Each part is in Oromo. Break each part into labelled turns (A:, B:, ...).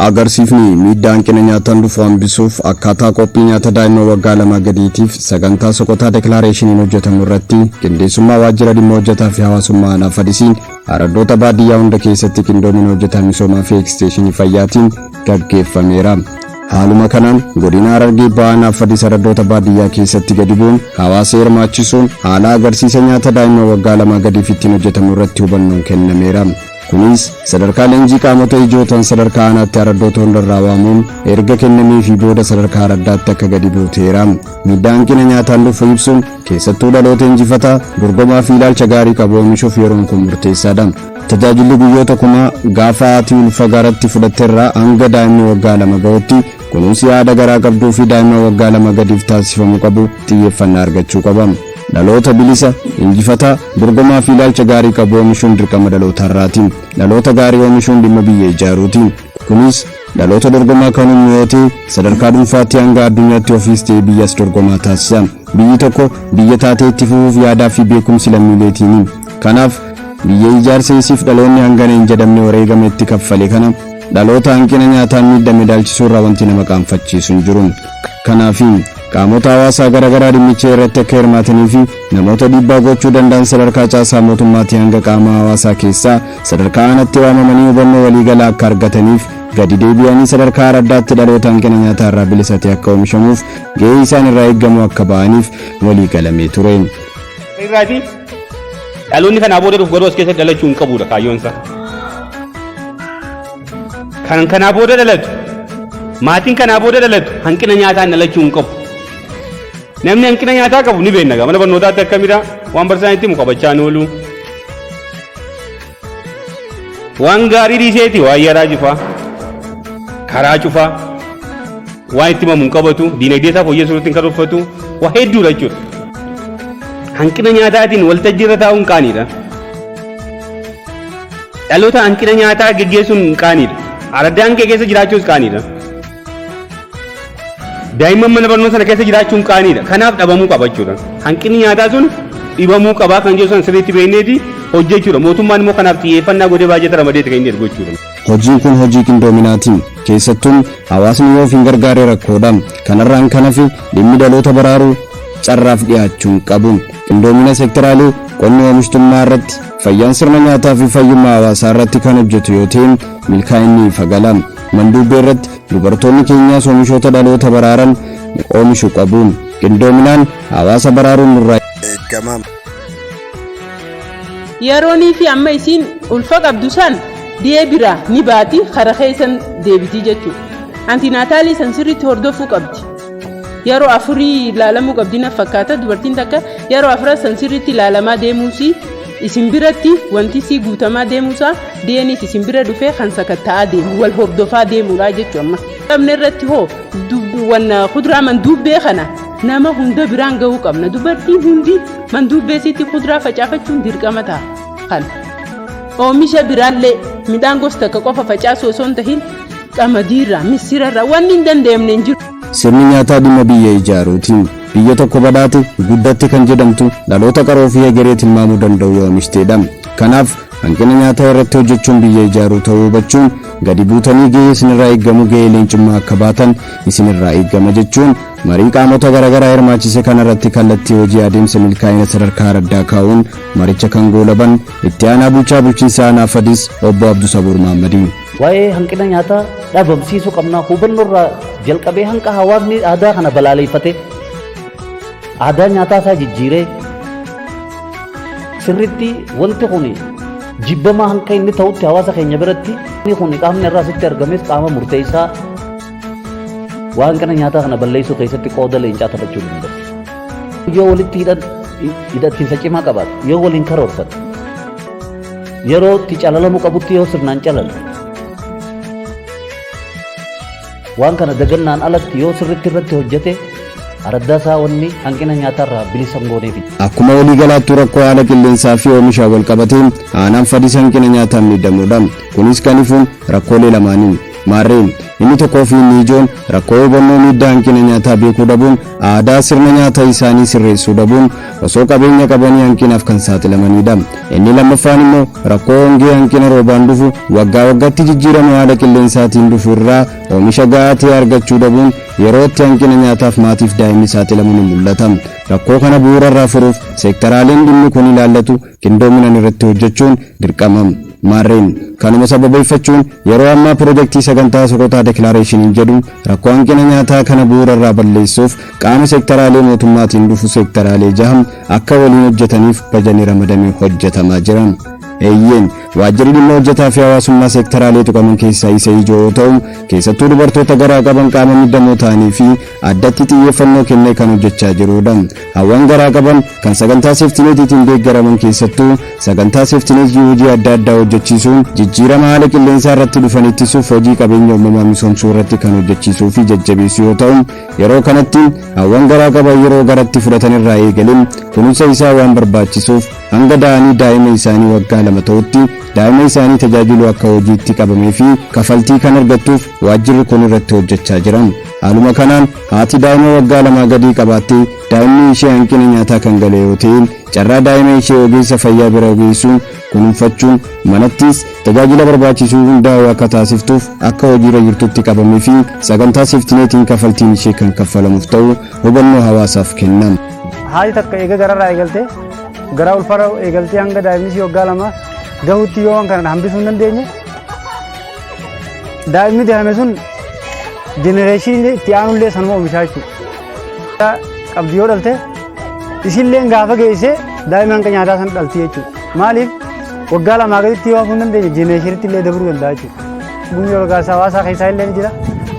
A: Agarsiifni miidhaa hanqina nyaataan dhufu hambisuuf akkaataa qophii nyaata daa'ima waggaa 2 gadiitiif sagantaa Soqotaa Dekilaareeshiniin hojjetamu irratti qindeessummaa waajjira dhimma hojjetaa fi hawaasummaa aanaa Fadisiin araddoota baadiyyaa hunda keessatti qindoomina hojjetaa misoomaa fi eksteeshinii fayyaatiin gaggeeffameera. Haaluma kanaan godina Harargee Bahaa Aanaa Fadis araddoota baadiyyaa keessatti gadi bu'uun hawaasa hirmaachisuun haala agarsiisa nyaata daa'ima waggaa 2 gadiif ittiin hojjetamu irratti hubannoon kennameera. Kunis sadarkaa leenjii qaamota ijoo ta'an sadarkaa aanaatti araddoota hundarraa waamuun erga kennameefii booda sadarkaa araddaatti akka gadi bu'u ta'eera. Miidhaa hanqina nyaataan dhufu ibsuun keessattuu dhaloota injifataa, dorgomaa fi ilaalcha gaarii qabu oomishuuf yeroon kun murteessaadha. Tajaajilli guyyoota kumaa gaafa haati ulfa garatti fudhatterraa hanga daa'imni waggaa 2 gahutti kunuunsi haadha garaa qabduu fi daa'ima waggaa 2 gadiif taasifamu qabu xiyyeeffannaa argachuu qaba. Dhaloota bilisa, injifataa, dorgomaa fi ilaalcha gaarii qabu oomishuun dirqama dhaloota har'aati. Dhaloota gaarii oomishuun dhimma biyya ijaaruuti. Kunis dhaloota dorgomaa kan uumnu yoo ta'e sadarkaa dhuunfaatti hanga addunyaatti ofiis ta'e biyyas dorgomaa taasisa. Biyyi tokko biyya taatee itti fufuuf yaadaa fi beekumsi lammiileetiini. Kanaaf biyya ijaarsa isiif dhaloonni hangana hin jedhamne wareegama itti kaffale kana dhaloota hanqina nyaataan miidhame dhaalchisuu irraa wanti nama qaanfachiisu hin jiru. Kanaaf qaamota hawaasaa garaagaraa dhimmicha irratti akka hirmaatanii fi namoota dhiibbaa gochuu danda'an sadarkaa caasaa mootummaatii hanga qaama hawaasaa keessaa sadarkaa aanatti waamamanii hubannoo waliigalaa akka argataniif gadi deebi'anii sadarkaa araddaatti dhaloota hanqina nyaataa irraa bilisa ta'e akka oomishamuuf gahee isaan irraa eeggamu akka ba'aniif walii galamee ture.
B: Irraati dhaloonni kanaa booda dhufu garuu as keessatti dhalachuu hin qabuudha kaayyoon isaa. Kan kanaa booda dhalatu maatiin kanaa booda dhalatu hanqina nyaataan dhalachuu hin qabu. Namni hanqina nyaataa qabu ni beekna mana barnootaatti akkamidha waan barsiisaan itti himu qabachaa hin oolu. Waan gaarii dhiiseeti waan yaraa cufaa karaa cufaa waan itti himamu hin qabatu diinagdee isaa fooyyessuu irratti hin karoorfatu waa hedduudha jechuudha. Hanqina nyaataatiin waltajjii irra taa'uun qaaniidha. Dhaloota hanqina nyaataa geggeessuun qaaniidha. Araddaan kee keessa jiraachuus qaaniidha. Daa'imman mana barnoota sana keessa jiraachuun qaaniidha. Kanaaf dhabamuu qaba jechuudha. Hanqinni nyaataa sun dhibamuu qabaa kan jedhu sana sirriitti beekneeti hojjechuudha. Mootummaan immoo kanaaf xiyyeeffannaa godhee baajata ramadeeti kan inni ergu jechuudha.
A: Hojiin kun hojii qindoominaati. Keessattuu hawaasni yoo of hin gargaarre rakkoodha. Kanarraan kan hafe dhimmi dhaloota baraaruu carraaf dhiyaachuu hin qabu. Qindoomina sekteraalee qonni oomishtummaa irratti, fayyaan sirna nyaataa fi fayyummaa hawaasaa irratti kan hojjetu yoo ta'e milkaa'inni ifa gala. Manduubbee irratti dubartoonni keenyaas oomishoota dhaloota baraaran oomishu qabu. Qindoominaan hawaasa baraaruun nurraa eegama.
C: Yeroonii fi amma isiin ulfa qabdu san diyee biraa ni baati kara keessan deebiti jechuudha. Antinataalii san sirriitti hordofuu qabdi. Yeroo afurii ilaalamuu qabdi na fakkaata dubartiin takka yeroo afuran san sirriitti ilaalamaa deemuusi isin biratti wanti sii guutamaa deemuusaa diyeenis isin bira dhufee kan sakatta'aa deemu wal hordofaa deemuudha jechuudha amma. Qabne irratti hoo wanna kuduraa manduubbee kana nama hunda biraan gahuu qabna dubartiin hundi manduubbee sitti kuduraa facaafachuun dirqama ta'a kan oomisha biraallee midhaan gosa takka qofa facaasuu osoo hin tahin qamadiirraa missirarraa wanni hin danda'amne hin jiru.
A: Sirni nyaataa dhimma biyya ijaaruuti. Biyya tokko badhaate, guddatte kan jedhamtu dhaloota qaroo fi hegeree tilmaamuu danda'u yoo oomishteedha. Kanaaf hanqina nyaataa irratti hojjechuun biyya ijaaruu ta'uu hubachuun gadi buutanii gahee isinirraa eeggamu gahee leencummaa akka baatan isinirraa eeggama jechuun marii qaamota garaagaraa hirmaachise kanarratti kallattii hojii adeemsa milkaa'ina sadarkaa araddaa kaa'uun maricha kan goolaban itti aanaa bulchaa bulchiinsa aanaa Fadis obbo Abdusabuur Mahammadi.
D: Waa'ee hanqina nyaataa dhabamsiisuu qabna hubannoo irraa jalqabee hanqa hawaasni aadaa kana balaaleffate aadaa nyaataa isaa jijjiiree sirritti wanti kun jibbamaa hanqa inni ta'utti hawaasa keenya biratti inni kun qaamni irraa sitti argames qaama murteessaa waan hanqina nyaataa kana balleessuu keessatti qooda leencaa taphachuu danda'u. Yoo walitti hidhatiinsa cimaa qabaate yoo waliin karoorfate yeroo itti calalamuu qabutti yoo sirnaan calale waan kana dagannaan alatti yoo sirritti irratti hojjete araddaa isaa wanni hanqina nyaatarraa bilisa hin gooneef.
A: Akkuma waliigalaattuu rakkoo haala qilleensaa fi oomishaan wal qabatee aanaan Fadis hanqina nyaataan miidhamuudha. Kunis kan ifuun rakkoolee lamaaniin. Maarree inni tokkoo fi inni ijoon rakkoo hubannoo miidhaa hanqina nyaataa beekuu dhabuun, aadaa sirna nyaata isaanii sirreessuu dhabuun osoo qabeenya qabanii hanqinaaf kan saaxilamanidha. Inni lammaffaan immoo rakkoo hongee hanqina roobaan dhufu, waggaa waggaatti jijjiirama haala qilleensaatiin dhufu irraa oomisha gahaa ta'e argachuu dhabuun yerootti hanqina nyaataaf maatiif daa'imni saaxilamu ni mul'ata. Rakkoo kana bu'uurarraa furuuf seektaraaleen dhimmi kun ilaallatu qindoominaan irratti hojjechuun dirqama. Maarreen kanuma sababeeffachuun yeroo ammaa pirojektii sagantaa Soqotaa Declarationiin jedhu rakkoo hanqina nyaataa kana bu'uurarraa balleessuuf qaama seektaraalee mootummaatiin dhufu seektaraalee jaham akka waliin hojjetaniif bajanni ramadamee hojjetamaa jira. Eeyyeen, waajjirri dhimma hojjetaa fi hawaasummaa seektaraalee tuqaman keessaa isa ijoo yoo ta'u, keessattuu dubartoota garaa qaban, qaama miidhamoo ta'anii fi addatti xiyyeeffannoo kennee kan hojjechaa jirudha. Hawwan garaa qaban kan sagantaa safety netiitiin deeggaraman, keessattuu sagantaa safety netii hojii adda addaa hojjechiisuun jijjiirama haala qilleensaa irratti dhufan ittisuuf hojii qabeenya uumamaa misoomsuu irratti kan hojjechiisuu fi jajjabeessuu yoo ta'u, yeroo kanatti hawwan garaa qaban yeroo garatti fudhatan irraa eegalee kunuunsa isaa waan barbaachisuuf hanga da'anii daa'ima isaanii waggaa 2 ta'utti daa'ima isaanii tajaajiluu akka hojiitti qabamee fi kafaltii kan argattuuf waajjirri kun irratti hojjechaa jira. Haaluma kanaan haati daa'ima waggaa 2 gadii qabaattee daa'imni ishee hanqina nyaataa kan gale yoo ta'e, carraa daa'ima ishee ogeessa fayyaa bira geessuun kunuunfachuun manattis tajaajila barbaachisuu hundaa'u akka taasiftuuf akka hojiirra jirtutti qabamee fi sagantaa safety netiin kafaltiin ishee kan kaffalamuuf ta'u hubannoo hawaasaaf kenna.
E: Haati takka eega gararraa eegaltee, garaa ulfara eegaltee hanga daa'imni ishee waggaa 2 gahutti yoo waan kana hambisuu hin dandeenye, daa'imni dahame sun generationii itti aanullee sanuma oomishaa jechuudha. Qabdi yoo dhalte, isilleen gaafa geesse daa'ima hanqa nyaataa sana dhalti jechuudha. Maaliif waggaa 2 gaditti yoo hafuu hin dandeenye, generationitti illee dabruu danda'a jechuudha. Gumii gargaarsa hawaasaa keessaa illee ni jira.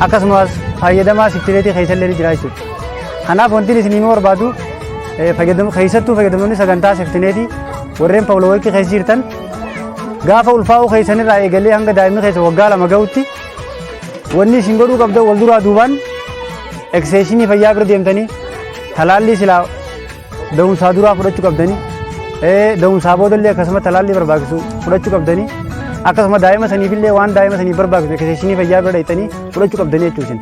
E: Akkasumas fayyadamaa safety netii keessa illee ni jira jechuudha. Kanaaf wanti isin himuu barbaadu, keessattuu fayyadamtoonni sagantaa safety netii warreen public workii keessa jirtan, gaafa ulfaa'uu keessanirraa eegalee hanga daa'imni keessa waggaa 2 gahutti wanni isin godhuu qabdan, wal duraa duubaan extensionii fayyaa bira deemtanii talaallii silaa da'umsaa duraa fudhachuu qabdanii, da'umsaa boodallee akkasuma talaallii barbaachisu fudhachuu qabdanii, akkasuma daa'ima saniifillee waan daa'ima saniif barbaachisu extensionii fayyaa bira dhaqxanii fudhachuu qabdanii jechuudha isin.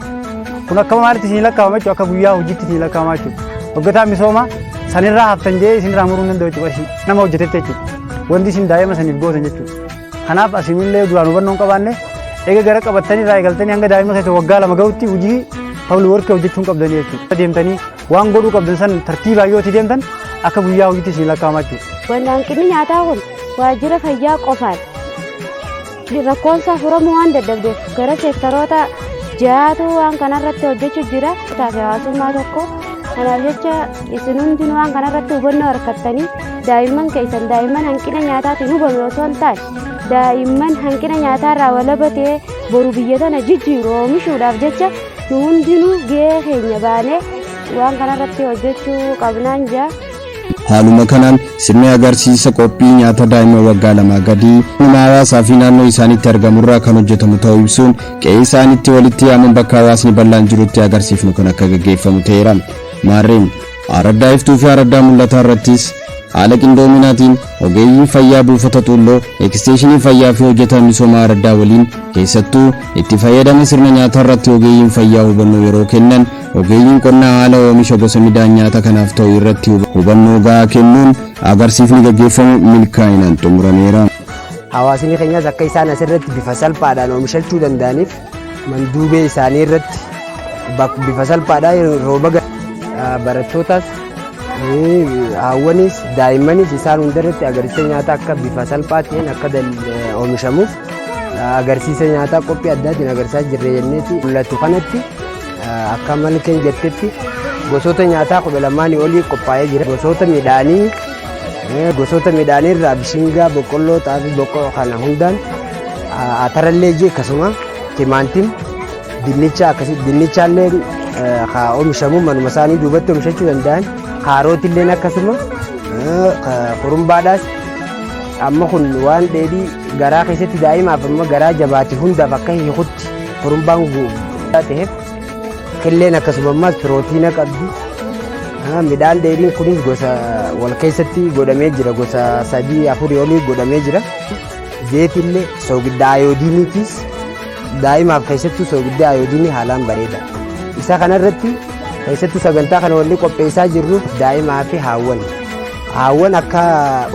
E: Kun akka maalitti isin lakkaa'ama jechuudha? Akka guyyaa hojiitti isin lakkaa'ama jechuudha. Hojjetaan misoomaa sanirraa haftan jee isinirraa muruu hin danda'u jechuudha, qarshii nama hojjetetti jechuudha. Wanti isin daa'ima saniif gootan jechuudha. Kanaaf asinillee duraan hubannoo hin qabaanne, eega gara qabattanii irraa eegaltanii hanga daa'ima keessa waggaa 2 gahutti hojii public workii hojjechuu hin qabdanii jechuudha. Deemtanii waan godhuu qabdan san tartiibaan yoo itti deemtan akka guyyaa hojiitti isin lakkaa'ama jechuudha.
F: Wanti hanqinni nyaataa kun waajjira fayyaa qofaan rakkoonsaa furamuu waan dadhabdeef gara seektaroota ja'aatu waan kanarratti hojjechuu jira. Fi hawaasummaa tokko. Kanaaf jecha isin hundinuu waan kanarratti hubannoo harkattanii daa'imman keessan daa'imman hanqina nyaataatiin hubame osoo hin taane, daa'imman hanqina nyaataarraa walaba ta'ee boru biyya tana jijjiiru oomishuudhaaf jecha nu hundinuu gahee keenya baanee waan kanarratti hojjechuu qabnaan jaa.
A: Haaluma kanaan sirni agarsiisa qophii nyaata daa'ima waggaa 2 gadii dhuma hawaasaa fi naannoo isaaniitti argamurraa kan hojjetamu ta'uu ibsuun, qe'ee isaaniitti walitti yaamuun bakka hawaasni bal'aan jirutti agarsiifnu kun akka gaggeeffamu ta'eera. Maarreen araddaa iftuu fi araddaa mul'ataa irrattis haala qindoominaatiin ogeeyyiin fayyaa buufata xuulloo, extensionii fayyaa fi hojjetaa misoomaa araddaa waliin keessattuu itti fayyadama sirna nyaataa irratti ogeeyyiin fayyaa hubannoo yeroo kennan, ogeeyyiin qonnaa haala oomisha gosa midhaan nyaata kanaaf ta'u irratti hubannoo gahaa kennuun agarsiifni gaggeeffamu milkaa'inaan xumurameera.
G: Hawaasni keenyas akka isaan asirratti bifa salphaadhaan oomishachuu danda'aniif manduubee isaanii irratti bifa salphaadhaan rooba barattootas, haawwanis, daa'immanis isaan hundarratti agarsiisa nyaataa akka bifa salphaa ta'een akka oomishamuuf agarsiisa nyaataa qophii addaatiin agarsiisaa jirre jenneeti mul'atu. Kanatti akka malkeen jettetti gosoota nyaataa 12 olii qophaa'ee jira. Gosoota midhaanii irraa bishingaa, boqqolloo, xaafii, boqqolloo kana hundaan, atarallee jee, akkasuma timaatim, dinnicha, akkasii dinnichaallee haa oomishamu manuma isaanii duubatti oomishachuu danda'an, kaarootilleen akkasuma, kurumbaadhaas. Amma kun waan dheedhii garaa keessatti daa'imaaf amma garaa jabaate hundaaf akka hiikutti kurumbaan ta'eef, killeen akkasuma ammas pirootiina qabdi. Midhaan dheedhiin kunis gosa wal keessatti godhamee jira, gosa sadii afurii olii godhamee jira. Zeetillee soogidda ayoodiiniitis. Daa'imaaf keessattuu soogidda ayoodiinii haalaan bareeda. Isa kanarratti keessattuu sagantaa kana wanni qopheessaa jirruuf daa'imaa fi haawwan. Haawwan akka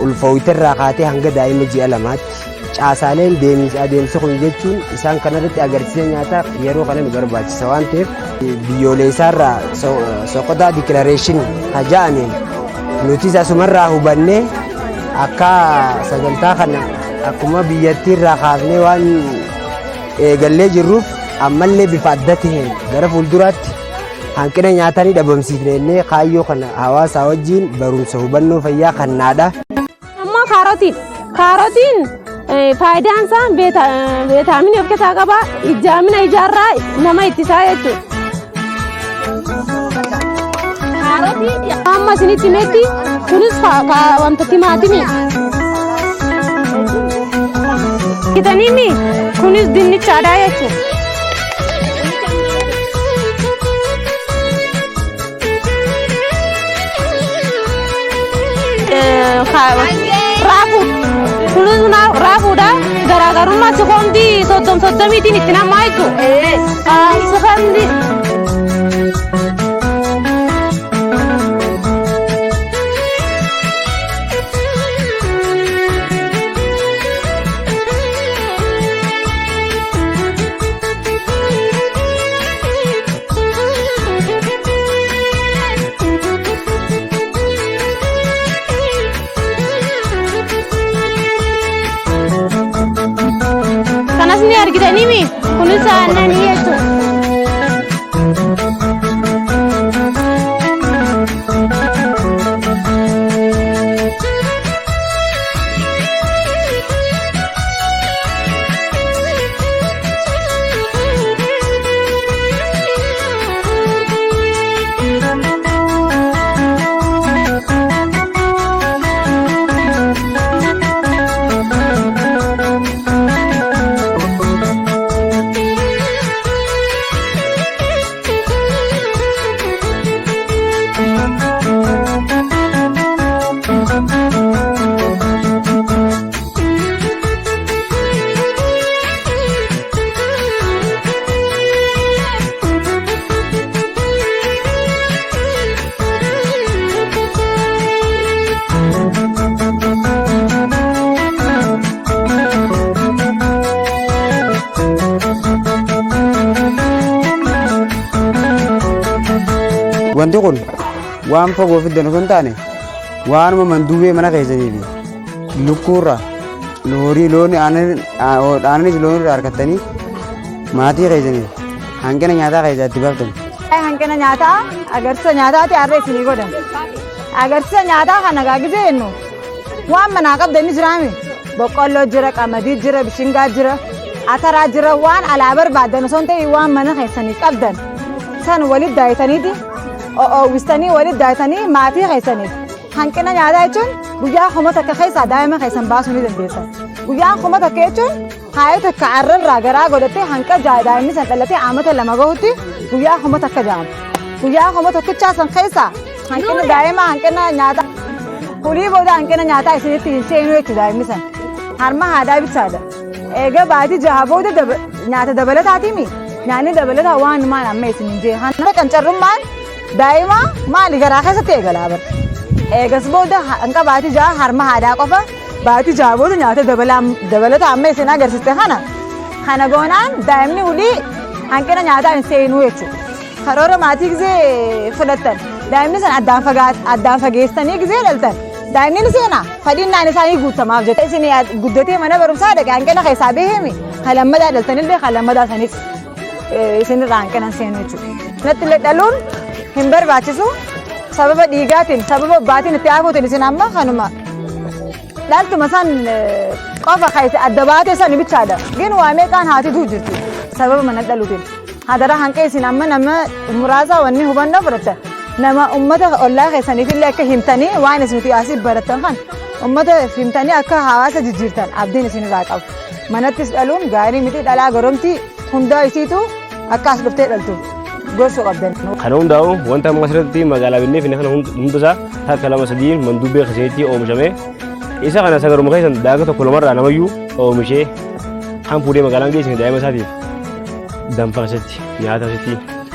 G: ulfooyiterraa kaatee hanga daa'ima ji'a 2tti caasaaleen deemsa adeemsi kun jechuun isaan kanarratti agarsiisa nyaataa yeroo kana nu barbaachisa waan ta'eef biyyooleessaarraa Soqotaa Declaration ka ja'aniin nutis asumarraa hubannee akka sagantaa kana akkuma biyyattiirraa kaafnee waan eegallee jirruuf ammallee bifa adda ta'een gara fuulduraatti hanqina nyaataa ni dhabamsiifne jennee kaayyoo kana hawaasaa wajjin barumsa hubannoo fayyaa kannaadha.
F: Ammoo kaarotiin kaarotiin faayidaan isaa beetaaminii of keessaa qaba ijaamina ijaarraa nama ittisaa jechuudha. Kaarotiin amma isinitti himetti kunis wanta timaatimii. Kitaniimi kunis dinnichaadha jechuudha. Raafuu kunis raafuudha garaagarummaa sekoondii soddom soddomiitiin itti namaa jechuudha. Sekoondii. Kanas ni argitanii kunis aannanii jechuudha.
G: Wanti kun waan fagoo fiddan osoo hin taane waanuma manduubee mana keessanii fi lukkuurra horii loon aananis loon irraa argattanii maatii keessaniif hanqina nyaataa keessaa itti baaftan.
H: Hanqina nyaataa agarsiisa nyaataati har'a isinii godhan. Agarsiisa nyaataa kana gaa gisee jennu waan manaa qabdan ni jiraame. Boqqolloo jira, qamadii jira, bishingaa jira, ataraa jira waan alaa barbaadan osoo hin ta'in waan mana keessanii qabdan san walitti daayitaniiti oowwistanii walitti daayitanii maatii keessaniif hanqina nyaataa jechuun guyyaa 1000 keessaa daa'ima keessan baasuu ni dandeessan. Guyyaan 1000 jechuun haaya takka arrarraa garaa godhattee hanqa daa'imni san dhalatee amata 2 gahutti guyyaa 1000 jedhama. Guyyaa kuma tokkichaa san keessaa hanqina daa'ima hanqina nyaataa kulii booda hanqina nyaataa isinitti hin seenu jechuudha daa'imni san. Harma haadhaa bichaadha. Eega baatii 6 booda nyaata dabalataatiimi nyaanni dabalataa waan maal amma isin hin jee. Hanna qancarrummaan daa'ima maali garaa keessatti eegalaa bara. Eegas booda hanqa baatii 6 harma haadhaa qofa baatii 6 booda nyaata dabalataa amma isin agarsiiste kana kana goonaan daa'imni hulii hanqina nyaataa hin seenuu jechuudha. Karoora maatii gisee fudhattan daa'imni san addaan fageessanii gisee dhaltan daa'imni ni seenaa fadhiinnaan isaanii guutamaaf jecha isin guddatee mana barumsaa dhaqe hanqina keessaa bahee kalammadaa dhaltanillee kalammadaa sanis isinirraa hanqina hin seenu jechuudha. Natti illee dhaluun hin barbaachisu sababa dhiigaatiin sababa obbaatiin itti hafuutiin isin amma kanuma dhaltuma san qofa kan adda baatee san bichaadha. Gin waa meeqaan haatitu jirti sababa mana dhaluutiin. Hadara hanqee isin amma nama muraasa wanni hubannoo fudhatan nama ummata ollaa keessaniif illee akka himtanii waan isin nuti asii barattan kan ummata himtanii akka hawaasa jijjiirtan abdiin isin irraa qabu. Manattis dhaluun gaarii miti dhalaa goromtii hundaa isiitu akka as dhuftee dhaltu gorsuu qabdan.
B: Kana hundaa'u wanta amma asirratti magaalaa binnee finne kana hundasaa takka lama sadii mandubbee keessatti oomishamee isa kana sagaruma keessan daaka tokko lamarraa namayyuu oomishee kan fuudhee magaalaan geessine daa'ima isaatiif
I: Danfa keessatti nyaata keessatti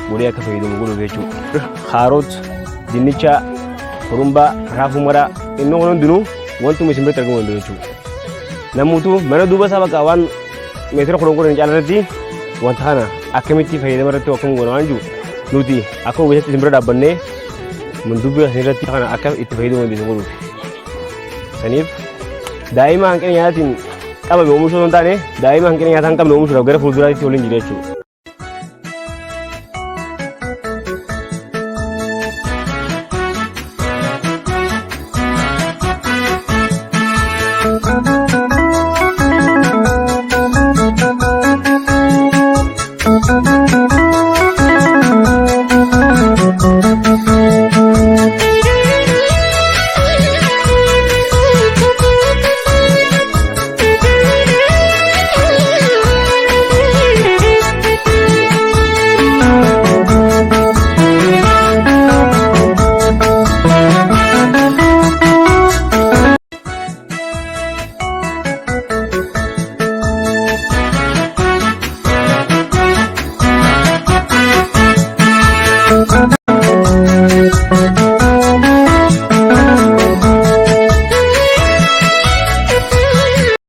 I: godhee akka fayyadamu godhuuf jechuudha. Kaaroot, dinnicha, kurumbaa, raafuu maraa inni kun hundinuu wantuma isin biratti argamuu danda'u jechuudha. Namuutu mana duuba isaa bakka waan meetira 10 10 caala irratti wanta kana akkamitti fayyadama irratti akkam goona waan jiru nuti akka ogeessatti isin bira dhaabbannee mandubbii isin irratti kana akka itti fayyadamuu dandeessu godhuuf. Saniif daa'ima hanqina nyaataatiin qabame oomishuu osoo hin taane daa'ima hanqina nyaataa hin qabne oomishuudhaaf gara fuulduraatti waliin jira jechuudha.